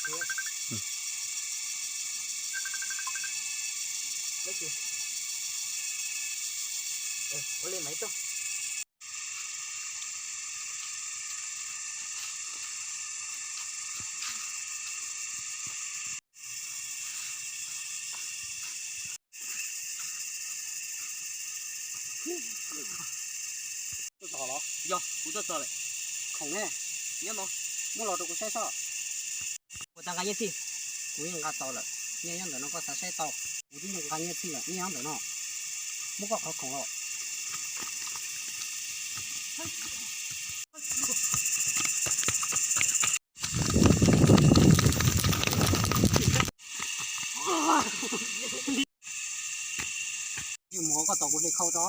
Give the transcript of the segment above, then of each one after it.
Ua li mas ib tug. Tuaj txog los? Yog, kuv tuaj txog lawm. Khoom ne? Nyob no, muab los rau kuv saib soj. Kuv tau nqa nyiaj txhij. Kuv yeej nqa tau lawm, nyiaj nyob ntawm no koj xav saib tau. Kuv twb nqa nyiaj txhij lawm, nyiaj nyob ntawm no. Muab koj qhov khoom los. Yus mus hauv koj tos kuv hle khau tso.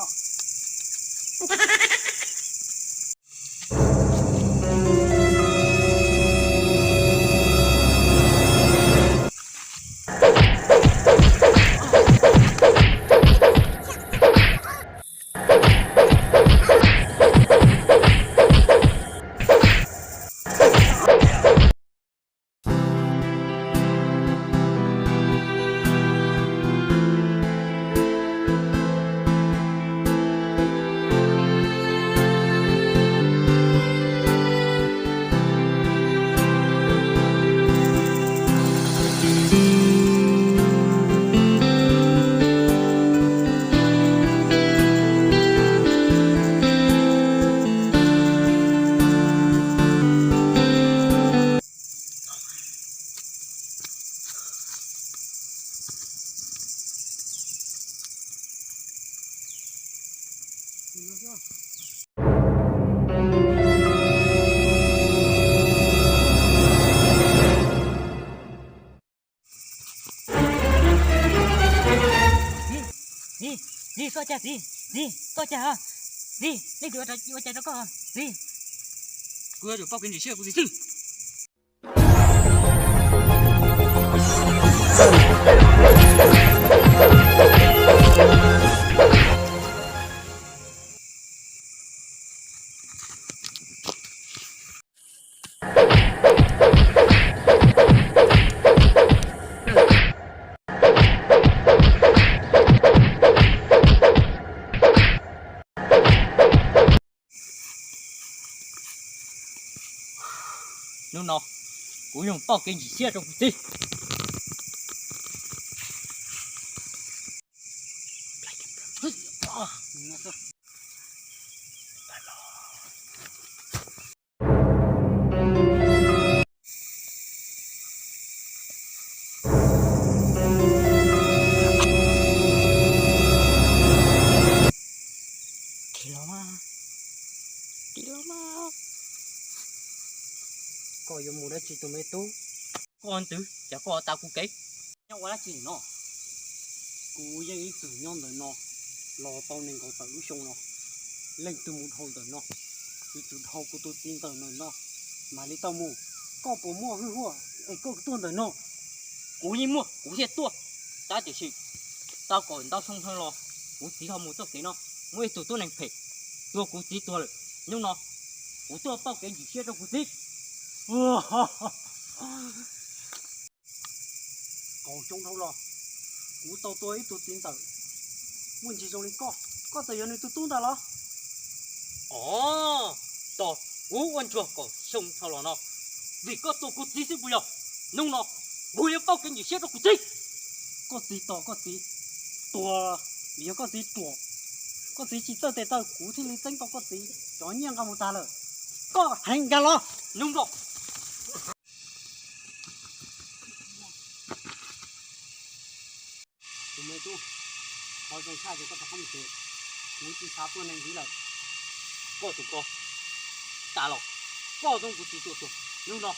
Txiv, txiv, txiv, koj cas txiv, txiv, koj cas? Txiv, leej twg ua cas rau koj txiv? Kuv yuav tsum pauj kev ntsim siab kuv txiv xwb. Hnub no kuv yuav pauj kev ntsim siab rau kuv txiv. Tig los mas, tig los mas. Koj yuav mus dab tsi tus me tub? Koj ntawd cas koj tau kuv kev? Nyob ua dab tsi no? Kuv yeej ib txwm nyob ntawm no los tau nees nkaum tawm lub xyoo no. Leej twg mus dhau ntawm no, yuav tsum dhau kuv tus txiv ntawm no mam li tau mus. Koj puas muaj hwj huam es koj tuaj ntawm no? Kuv yeej muaj kuv thiaj tuaj, tab tiam sis tau kaum ntau xyoo dhau los kuv txiv ho mus txoj kev no, muaj ib tug tub neeg phem tua kuv txiv tuag lawm. Hnub no kuv tuaj pauj kev ntsim siab rau kuv txiv. Kaum xyoo dhau los kuv tau tua ib tug txiv ntxawm muaj ntsis zoo li koj, koj txawm yog nws tus tub ntawd los? Os, tos kuv ua ntsuag kaum xyoo dhau los no vim koj tua kuv txiv xwb puas yog? Hnub no kuv yuav pauj kev ntsim siab rau kuv txiv. Koj txiv tos koj txiv tuag vim yog koj txiv ruam, koj txiv tsis txawj tes taw kuv thiaj li txeeb tau koj txiv cov nyiaj nqa mus tag lawm. Koj heev nkag los. Hnub no Tus me tub, qhov zoo tshaj ces koj rov qab mus tsev, kuv tsis xav tuaj neeg ntxiv lawm. Koj tus ko, tas los koj txob kuv txiv tua tuag. Hnub no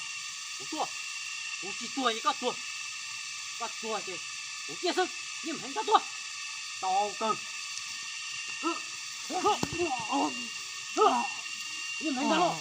kuv tuaj, kuv tsis tuag ces koj tuag, koj tuag ces kuv ciaj xwb, yeej heev txhob tuaj. Tau kawg. Yeej heev tag los.